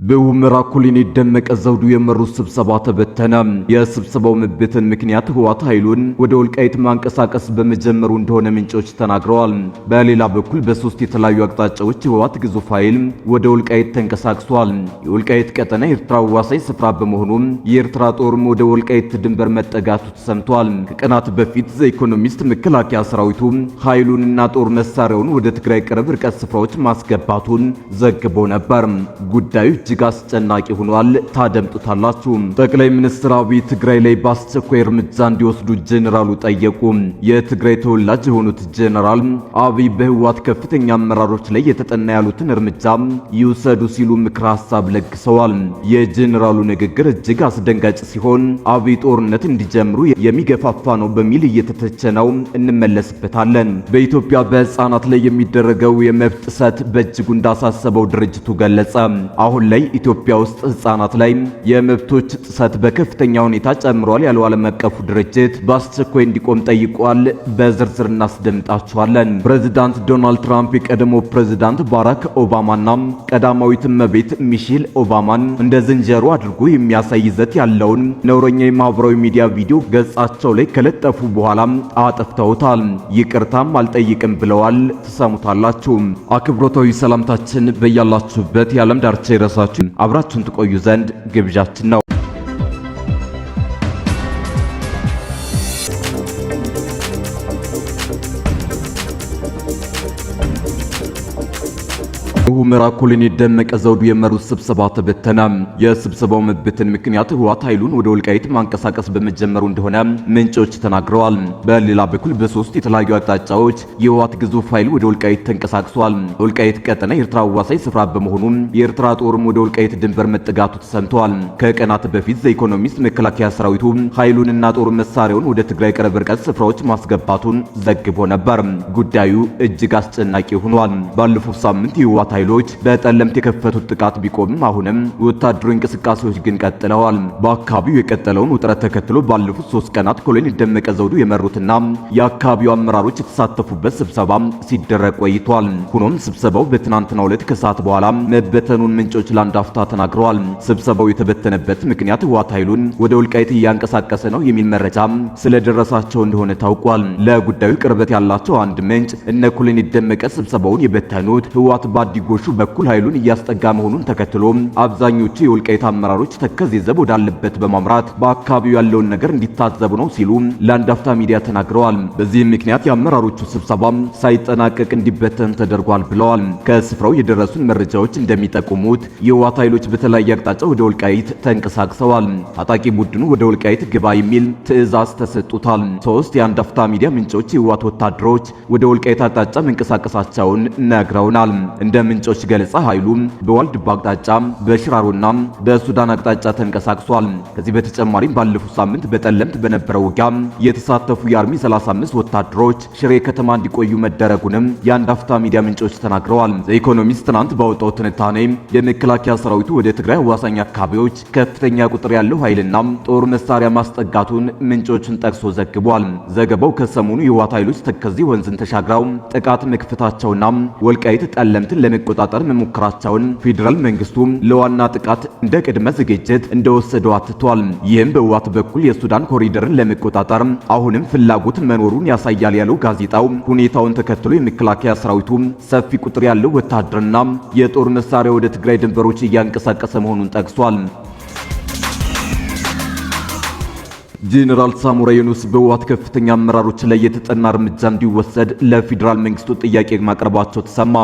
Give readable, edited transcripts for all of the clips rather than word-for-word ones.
በሁመራ ኮሎኔል ደመቀ ዘውዱ የመሩት ስብሰባ ተበተነ። የስብሰባው መበተን ምክንያት ህወሓት ኃይሉን ወደ ወልቃይት ማንቀሳቀስ በመጀመሩ እንደሆነ ምንጮች ተናግረዋል። በሌላ በኩል በሶስት የተለያዩ አቅጣጫዎች ህወሓት ግዙፍ ኃይል ወደ ወልቃይት ተንቀሳቅሷል። የወልቃይት ቀጠና የኤርትራ አዋሳኝ ስፍራ በመሆኑ የኤርትራ ጦርም ወደ ወልቃይት ድንበር መጠጋቱ ተሰምቷል። ከቀናት በፊት ዘ ኢኮኖሚስት መከላከያ ሰራዊቱ ኃይሉንና ጦር መሳሪያውን ወደ ትግራይ ቅርብ ርቀት ስፍራዎች ማስገባቱን ዘግቦ ነበር። ጉዳዩ እጅግ አስጨናቂ ሆኗል። ታደምጡታላችሁ። ጠቅላይ ሚኒስትር አብይ ትግራይ ላይ በአስቸኳይ እርምጃ እንዲወስዱ ጄኔራሉ ጠየቁ። የትግራይ ተወላጅ የሆኑት ጄኔራል አብይ በህወሓት ከፍተኛ አመራሮች ላይ የተጠና ያሉትን እርምጃ ይውሰዱ ሲሉ ምክረ ሀሳብ ለግሰዋል። የጄኔራሉ ንግግር እጅግ አስደንጋጭ ሲሆን አብይ ጦርነት እንዲጀምሩ የሚገፋፋ ነው በሚል እየተተቸ ነው። እንመለስበታለን። በኢትዮጵያ በህፃናት ላይ የሚደረገው የመብት ጥሰት በእጅጉ እንዳሳሰበው ድርጅቱ ገለጸ። አሁን ላይ ኢትዮጵያ ውስጥ ህፃናት ላይ የመብቶች ጥሰት በከፍተኛ ሁኔታ ጨምሯል ያለው ዓለም አቀፉ ድርጅት በአስቸኳይ እንዲቆም ጠይቋል። በዝርዝር እናስደምጣችኋለን። ፕሬዚዳንት ዶናልድ ትራምፕ የቀድሞ ፕሬዚዳንት ባራክ ኦባማና ቀዳማዊት እመቤት ሚሼል ኦባማን እንደ ዝንጀሮ አድርጎ የሚያሳይ ይዘት ያለውን ነውረኛ የማህበራዊ ሚዲያ ቪዲዮ ገጻቸው ላይ ከለጠፉ በኋላ አጥፍተውታል። ይቅርታም አልጠይቅም ብለዋል። ትሰሙታላችሁ። አክብሮታዊ ሰላምታችን በያላችሁበት የዓለም ዳርቻ ይድረሳችሁ። አብራችሁን ትቆዩ ዘንድ ግብዣችን ነው። ሁመራ ኮሎኔል ደመቀ ዘውዱ የመሩት ስብሰባ ተበተነ። የስብሰባው መበተን ምክንያት ህወሓት ኃይሉን ወደ ወልቃይት ማንቀሳቀስ በመጀመሩ እንደሆነ ምንጮች ተናግረዋል። በሌላ በኩል በሶስት የተለያዩ አቅጣጫዎች የህወሓት ግዙፍ ኃይል ወደ ወልቃይት ተንቀሳቅሷል። ወልቃይት ቀጠና የኤርትራ አዋሳኝ ስፍራ በመሆኑ የኤርትራ ጦርም ወደ ወልቃይት ድንበር መጠጋቱ ተሰምቷል። ከቀናት በፊት ዘ ኢኮኖሚስት መከላከያ ሰራዊቱ ኃይሉንና ጦር መሳሪያውን ወደ ትግራይ ቅርብ ርቀት ስፍራዎች ማስገባቱን ዘግቦ ነበር። ጉዳዩ እጅግ አስጨናቂ ሆኗል። ባለፈው ሳምንት የህወሓት ኃይሎች በጠለምት የከፈቱት ጥቃት ቢቆምም አሁንም ወታደራዊ እንቅስቃሴዎች ግን ቀጥለዋል። በአካባቢው የቀጠለውን ውጥረት ተከትሎ ባለፉት 3 ቀናት ኮሎኔል ደመቀ ዘውዱ የመሩትና የአካባቢው አመራሮች የተሳተፉበት ስብሰባ ሲደረግ ቆይቷል። ሆኖም ስብሰባው በትናንትናው ዕለት ከሰዓት በኋላ መበተኑን ምንጮች ለአንድ አፍታ ተናግረዋል። ስብሰባው የተበተነበት ምክንያት ህወሓት ኃይሉን ወደ ወልቃይት እያንቀሳቀሰ ነው የሚል መረጃ ስለደረሳቸው እንደሆነ ታውቋል። ለጉዳዩ ቅርበት ያላቸው አንድ ምንጭ እነ ኮሎኔል ደመቀ ስብሰባውን የበተኑት ህወሓት በአዲጎሹ በኩል ኃይሉን እያስጠጋ መሆኑን ተከትሎ አብዛኞቹ የወልቃይት አመራሮች ተከዜ ዘብ ወዳለበት በማምራት በአካባቢው ያለውን ነገር እንዲታዘቡ ነው ሲሉ ለአንድ አፍታ ሚዲያ ተናግረዋል። በዚህም ምክንያት የአመራሮቹ ስብሰባ ሳይጠናቀቅ እንዲበተን ተደርጓል ብለዋል። ከስፍራው የደረሱን መረጃዎች እንደሚጠቁሙት የህወሓት ኃይሎች በተለያየ አቅጣጫ ወደ ወልቃይት ተንቀሳቅሰዋል። ታጣቂ ቡድኑ ወደ ወልቃይት ግባ የሚል ትዕዛዝ ተሰጥቶታል። ሶስት የአንድ አፍታ ሚዲያ ምንጮች የህወሓት ወታደሮች ወደ ወልቃይት አቅጣጫ መንቀሳቀሳቸውን ነግረውናል። እንደ ምንጮች ገለጻ ኃይሉ በዋልድባ አቅጣጫ፣ በሽራሮና በሱዳን አቅጣጫ ተንቀሳቅሷል። ከዚህ በተጨማሪም ባለፈው ሳምንት በጠለምት በነበረው ውጊያ የተሳተፉ የ Army 35 ወታደሮች ሽሬ ከተማ እንዲቆዩ መደረጉንም የአንድ አፍታ ሚዲያ ምንጮች ተናግረዋል። ዘኢኮኖሚስት ትናንት ባወጣው ትንታኔ የመከላከያ ሰራዊቱ ወደ ትግራይ አዋሳኝ አካባቢዎች ከፍተኛ ቁጥር ያለው ኃይልና ጦር መሳሪያ ማስጠጋቱን ምንጮችን ጠቅሶ ዘግቧል። ዘገባው ከሰሞኑ የህወሓት ኃይሎች ተከዜ ወንዝን ተሻግረው ጥቃት መክፈታቸውና ወልቃይት ጠለምትን ለመቆጣጠር መሞከራቸውን ፌዴራል መንግስቱ ለዋና ጥቃት እንደ ቅድመ ዝግጅት እንደወሰደው አትቷል። ይህም በህወሓት በኩል የሱዳን ኮሪደርን ለመቆጣጠር አሁንም ፍላጎት መኖሩን ያሳያል ያለው ጋዜጣው ሁኔታውን ተከትሎ የመከላከያ ሰራዊቱ ሰፊ ቁጥር ያለው ወታደርና የጦር መሳሪያ ወደ ትግራይ ድንበሮች እያንቀሳቀሰ መሆኑን ጠቅሷል። ጄኔራል ሳሞራ የኑስ በህወሓት ከፍተኛ አመራሮች ላይ የተጠና እርምጃ እንዲወሰድ ለፌዴራል መንግስቱ ጥያቄ ማቅረባቸው ተሰማ።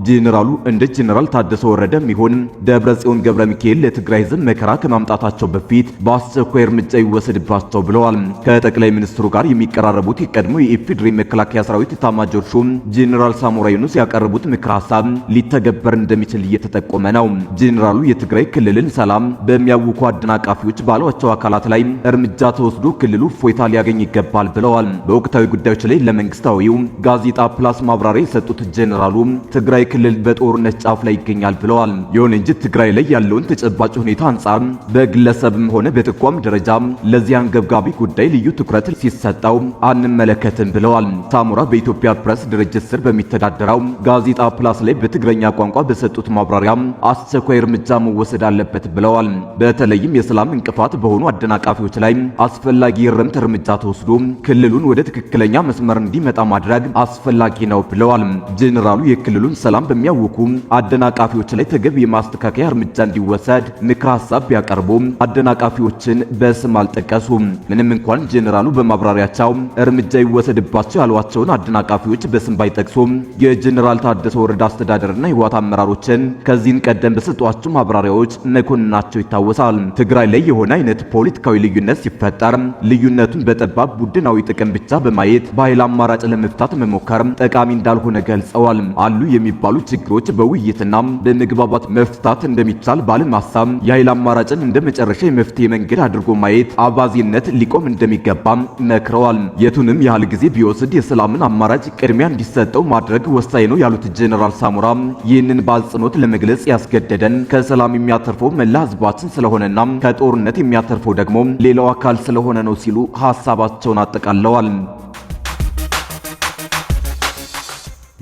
ጄኔራሉ እንደ ጄኔራል ታደሰ ወረደ ይሁን ደብረጽዮን ገብረ ሚካኤል ለትግራይ ህዝብ መከራ ከማምጣታቸው በፊት በአስቸኳይ እርምጃ ይወሰድባቸው ብለዋል። ከጠቅላይ ሚኒስትሩ ጋር የሚቀራረቡት የቀድሞ የኢፌዴሪ መከላከያ ሰራዊት ኤታማዦር ሹም ጄኔራል ሳሞራ የኑስ ያቀረቡት ምክር ሀሳብ ሊተገበር እንደሚችል እየተጠቆመ ነው። ጄኔራሉ የትግራይ ክልልን ሰላም በሚያውኩ አደናቃፊዎች ባሏቸው አካላት ላይ እርምጃ ተወስዶ ተወስዶ ክልሉ እፎይታ ሊያገኝ ይገባል ብለዋል። በወቅታዊ ጉዳዮች ላይ ለመንግስታዊው ጋዜጣ ፕላስ ማብራሪያ የሰጡት ጄኔራሉ ትግራይ ክልል በጦርነት ጫፍ ላይ ይገኛል ብለዋል። ይሁን እንጂ ትግራይ ላይ ያለውን ተጨባጭ ሁኔታ አንጻር በግለሰብም ሆነ በተቋም ደረጃ ለዚህ አንገብጋቢ ጉዳይ ልዩ ትኩረት ሲሰጠው አንመለከትም ብለዋል። ሳሞራ በኢትዮጵያ ፕሬስ ድርጅት ስር በሚተዳደረው ጋዜጣ ፕላስ ላይ በትግረኛ ቋንቋ በሰጡት ማብራሪያ አስቸኳይ እርምጃ መወሰድ አለበት ብለዋል። በተለይም የሰላም እንቅፋት በሆኑ አደናቃፊዎች ላይ አስፈላጊ የእርምት እርምጃ ተወስዶ ክልሉን ወደ ትክክለኛ መስመር እንዲመጣ ማድረግ አስፈላጊ ነው ብለዋል። ጄኔራሉ የክልሉን ሰላም በሚያውኩ አደናቃፊዎች ላይ ተገቢ የማስተካከያ እርምጃ እንዲወሰድ ምክረ ሀሳብ ቢያቀርቡ አደናቃፊዎችን በስም አልጠቀሱም። ምንም እንኳን ጄኔራሉ በማብራሪያቸው እርምጃ ይወሰድባቸው ያሏቸውን አደናቃፊዎች በስም ባይጠቅሱም የጄኔራል ታደሰ ወረደ አስተዳደርና የህወሓት አመራሮችን ከዚህን ቀደም በሰጧቸው ማብራሪያዎች መኮንናቸው ይታወሳል። ትግራይ ላይ የሆነ አይነት ፖለቲካዊ ልዩነት ሲፈጠር ልዩነቱን በጠባብ ቡድናዊ ጥቅም ብቻ በማየት በኃይል አማራጭ ለመፍታት መሞከር ጠቃሚ እንዳልሆነ ገልጸዋል። አሉ የሚባሉ ችግሮች በውይይትና በመግባባት መፍታት እንደሚቻል ባለማሳብ የኃይል አማራጭን እንደ መጨረሻ የመፍትሄ መንገድ አድርጎ ማየት አባዜነት ሊቆም እንደሚገባም መክረዋል። የቱንም ያህል ጊዜ ቢወስድ የሰላምን አማራጭ ቅድሚያ እንዲሰጠው ማድረግ ወሳኝ ነው ያሉት ጄኔራል ሳሞራ ይህንን በአጽንኦት ለመግለጽ ያስገደደን ከሰላም የሚያተርፈው መላ ህዝባችን ስለሆነና ከጦርነት የሚያተርፈው ደግሞ ሌላው አካል ስለሆነ ነው ሲሉ ሐሳባቸውን አጠቃለዋል።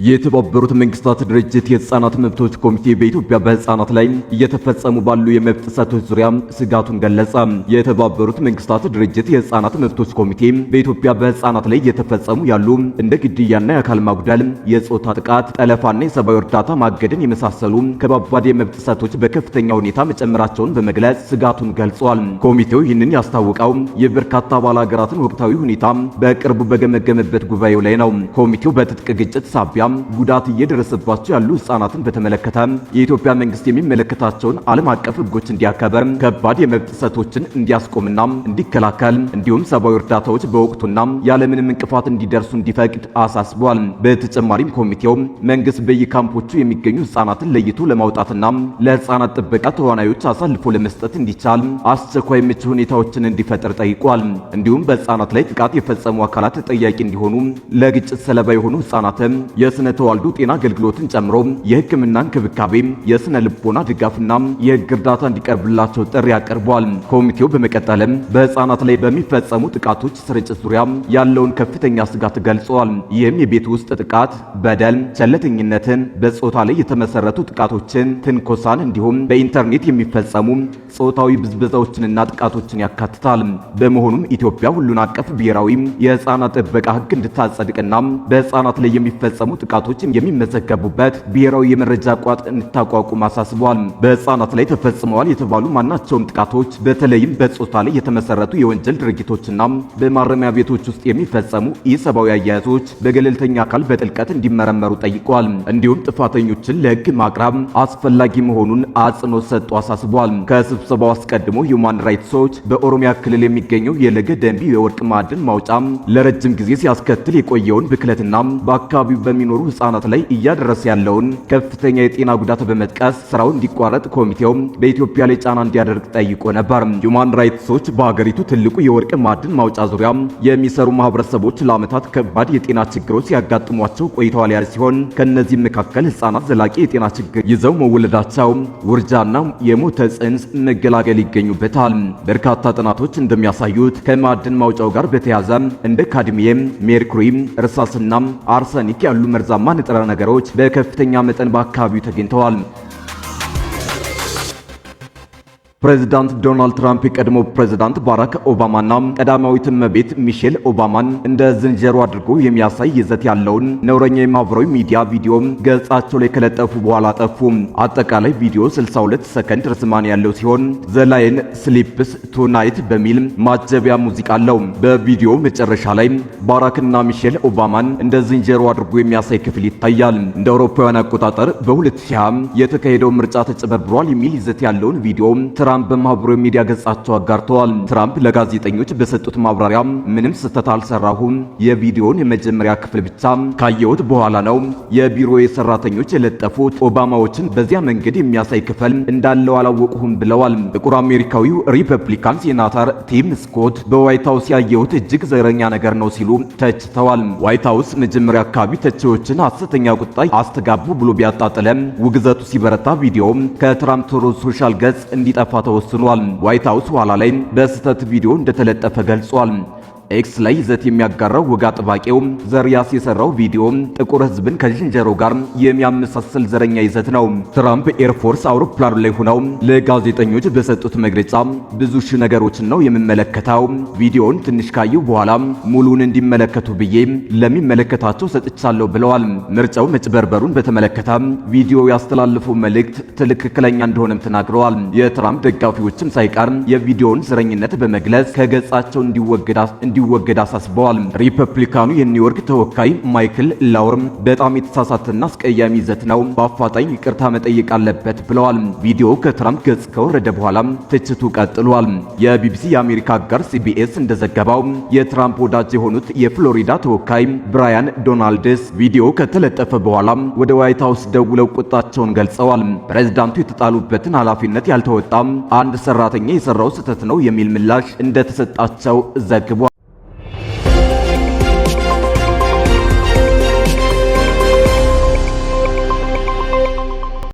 የተባበሩት መንግስታት ድርጅት የህፃናት መብቶች ኮሚቴ በኢትዮጵያ በህፃናት ላይ እየተፈጸሙ ባሉ የመብት ጥሰቶች ዙሪያ ስጋቱን ገለጸ። የተባበሩት መንግስታት ድርጅት የህፃናት መብቶች ኮሚቴ በኢትዮጵያ በህፃናት ላይ እየተፈጸሙ ያሉ እንደ ግድያና የአካል ማጉደል፣ የጾታ ጥቃት፣ ጠለፋና የሰብአዊ እርዳታ ማገድን የመሳሰሉ ከባባድ የመብት ጥሰቶች በከፍተኛ ሁኔታ መጨመራቸውን በመግለጽ ስጋቱን ገልጿል። ኮሚቴው ይህንን ያስታወቀው የበርካታ አባል ሀገራትን ወቅታዊ ሁኔታ በቅርቡ በገመገመበት ጉባኤው ላይ ነው። ኮሚቴው በትጥቅ ግጭት ሳቢያ ጉዳት እየደረሰባቸው ያሉ ህጻናትን በተመለከተ የኢትዮጵያ መንግስት የሚመለከታቸውን ዓለም አቀፍ ህጎች እንዲያከብር፣ ከባድ የመብት ጥሰቶችን እንዲያስቆምና እንዲከላከል እንዲሁም ሰብአዊ እርዳታዎች በወቅቱና ያለምንም እንቅፋት እንዲደርሱ እንዲፈቅድ አሳስቧል። በተጨማሪም ኮሚቴው መንግስት በየካምፖቹ የሚገኙ ህጻናትን ለይቶ ለማውጣትና ለህጻናት ጥበቃ ተዋናዮች አሳልፎ ለመስጠት እንዲቻል አስቸኳይ ምቹ ሁኔታዎችን እንዲፈጥር ጠይቋል። እንዲሁም በህጻናት ላይ ጥቃት የፈጸሙ አካላት ተጠያቂ እንዲሆኑ፣ ለግጭት ሰለባ የሆኑ ህጻናትም የስነ ተዋልዶ ጤና አገልግሎትን ጨምሮ የህክምና እንክብካቤ፣ የስነ ልቦና ድጋፍና የህግ እርዳታ እንዲቀርብላቸው ጥሪ አቅርቧል። ኮሚቴው በመቀጠልም በህፃናት ላይ በሚፈጸሙ ጥቃቶች ስርጭት ዙሪያ ያለውን ከፍተኛ ስጋት ገልጿል። ይህም የቤት ውስጥ ጥቃት፣ በደል፣ ቸልተኝነትን፣ በጾታ ላይ የተመሰረቱ ጥቃቶችን፣ ትንኮሳን እንዲሁም በኢንተርኔት የሚፈጸሙ ጾታዊ ብዝበዛዎችንና ጥቃቶችን ያካትታል። በመሆኑም ኢትዮጵያ ሁሉን አቀፍ ብሔራዊ የህፃናት ጥበቃ ህግ እንድታጸድቅና በህፃናት ላይ የሚፈጸሙ ጥቃቶች የሚመዘገቡበት ብሔራዊ የመረጃ ቋት እንድታቋቁም አሳስቧል። በህፃናት ላይ ተፈጽመዋል የተባሉ ማናቸውም ጥቃቶች በተለይም በጾታ ላይ የተመሰረቱ የወንጀል ድርጊቶችና በማረሚያ ቤቶች ውስጥ የሚፈጸሙ ኢሰብአዊ አያያዞች በገለልተኛ አካል በጥልቀት እንዲመረመሩ ጠይቋል። እንዲሁም ጥፋተኞችን ለህግ ማቅረብ አስፈላጊ መሆኑን አጽንኦት ሰጥቶ አሳስቧል። ከስብሰባው አስቀድሞ ሂውማን ራይትስ ዎች በኦሮሚያ ክልል የሚገኘው የለገ ደንቢ የወርቅ ማዕድን ማውጫ ለረጅም ጊዜ ሲያስከትል የቆየውን ብክለትና በአካባቢው በሚኖሩ ህጻናት ላይ እያደረሰ ያለውን ከፍተኛ የጤና ጉዳት በመጥቀስ ስራው እንዲቋረጥ ኮሚቴው በኢትዮጵያ ላይ ጫና እንዲያደርግ ጠይቆ ነበር። ሂውማን ራይትስ ዎች በሀገሪቱ ትልቁ የወርቅ ማዕድን ማውጫ ዙሪያ የሚሰሩ ማህበረሰቦች ለዓመታት ከባድ የጤና ችግሮች ሲያጋጥሟቸው ቆይተዋል ያለ ሲሆን ከነዚህም መካከል ህጻናት ዘላቂ የጤና ችግር ይዘው መወለዳቸው፣ ውርጃና የሞተ ጽንስ መገላገል ይገኙበታል። በርካታ ጥናቶች እንደሚያሳዩት ከማዕድን ማውጫው ጋር በተያያዘ እንደ ካድሚየም፣ ሜርኩሪ፣ እርሳስና አርሰኒክ ያሉ መርዛማ ንጥረ ነገሮች በከፍተኛ መጠን በአካባቢው ተገኝተዋል። ፕሬዚዳንት ዶናልድ ትራምፕ የቀድሞ ፕሬዚዳንት ባራክ ኦባማና ቀዳማዊት እመቤት ሚሼል ኦባማን እንደ ዝንጀሮ አድርጎ የሚያሳይ ይዘት ያለውን ነውረኛ የማህበራዊ ሚዲያ ቪዲዮ ገጻቸው ላይ ከለጠፉ በኋላ ጠፉ። አጠቃላይ ቪዲዮ 62 ሰከንድ ርዝማኔ ያለው ሲሆን "The Lion Sleeps Tonight" በሚል ማጀቢያ ሙዚቃ አለው። በቪዲዮ መጨረሻ ላይ ባራክና ሚሼል ኦባማን እንደ ዝንጀሮ አድርጎ የሚያሳይ ክፍል ይታያል። እንደ አውሮፓውያን አቆጣጠር በ2020 የተካሄደው ምርጫ ተጭበርብሯል የሚል ይዘት ያለውን ቪዲዮ ትራምፕ ትራምፕ በማህበራዊ ሚዲያ ገጻቸው አጋርተዋል። ትራምፕ ለጋዜጠኞች በሰጡት ማብራሪያ ምንም ስህተት አልሰራሁም፣ የቪዲዮውን የመጀመሪያ ክፍል ብቻ ካየሁት በኋላ ነው የቢሮዬ ሰራተኞች የለጠፉት። ኦባማዎችን በዚያ መንገድ የሚያሳይ ክፍል እንዳለው አላወቅሁም ብለዋል። ጥቁር አሜሪካዊው ሪፐብሊካን ሴናተር ቲም ስኮት በዋይት ሃውስ ያየሁት እጅግ ዘረኛ ነገር ነው ሲሉ ተችተዋል። ዋይት ሃውስ መጀመሪያ አካባቢ ተቺዎችን ሐሰተኛ ቁጣ አስተጋቡ ብሎ ቢያጣጥለም ውግዘቱ ሲበረታ ቪዲዮ ከትራምፕ ትሩዝ ሶሻል ገጽ እንዲጠፋ ተወስኗል። ዋይት ሃውስ ኋላ ላይ በስህተት ቪዲዮ እንደተለጠፈ ገልጿል። ኤክስ ላይ ይዘት የሚያጋራው ወግ አጥባቂው ዘርያስ የሰራው ቪዲዮ ጥቁር ሕዝብን ከዝንጀሮ ጋር የሚያመሳስል ዘረኛ ይዘት ነው። ትራምፕ ኤርፎርስ አውሮፕላኑ ላይ ሆነው ለጋዜጠኞች በሰጡት መግለጫ ብዙ ሺህ ነገሮችን ነው የምመለከተው። ቪዲዮውን ትንሽ ካዩ በኋላ ሙሉውን እንዲመለከቱ ብዬ ለሚመለከታቸው ሰጥቻለሁ ብለዋል። ምርጫው መጭበርበሩን በተመለከተ ቪዲዮ ያስተላለፈው መልእክት ትክክለኛ እንደሆነም ተናግረዋል። የትራምፕ ደጋፊዎችም ሳይቀር የቪዲዮውን ዘረኝነት በመግለጽ ከገጻቸው እንዲወገድ አሳስበዋል። ሪፐብሊካኑ የኒውዮርክ ተወካይ ማይክል ላውርም በጣም የተሳሳተና አስቀያሚ ይዘት ነው፣ በአፋጣኝ ይቅርታ መጠየቅ አለበት ብለዋል። ቪዲዮው ከትራምፕ ገጽ ከወረደ በኋላ ትችቱ ቀጥሏል። የቢቢሲ የአሜሪካ አጋር ሲቢኤስ እንደዘገባው የትራምፕ ወዳጅ የሆኑት የፍሎሪዳ ተወካይ ብራያን ዶናልድስ ቪዲዮ ከተለጠፈ በኋላ ወደ ዋይት ሃውስ ደውለው ቁጣቸውን ገልጸዋል። ፕሬዝዳንቱ የተጣሉበትን ኃላፊነት ያልተወጣም አንድ ሰራተኛ የሰራው ስህተት ነው የሚል ምላሽ እንደተሰጣቸው ዘግቧል።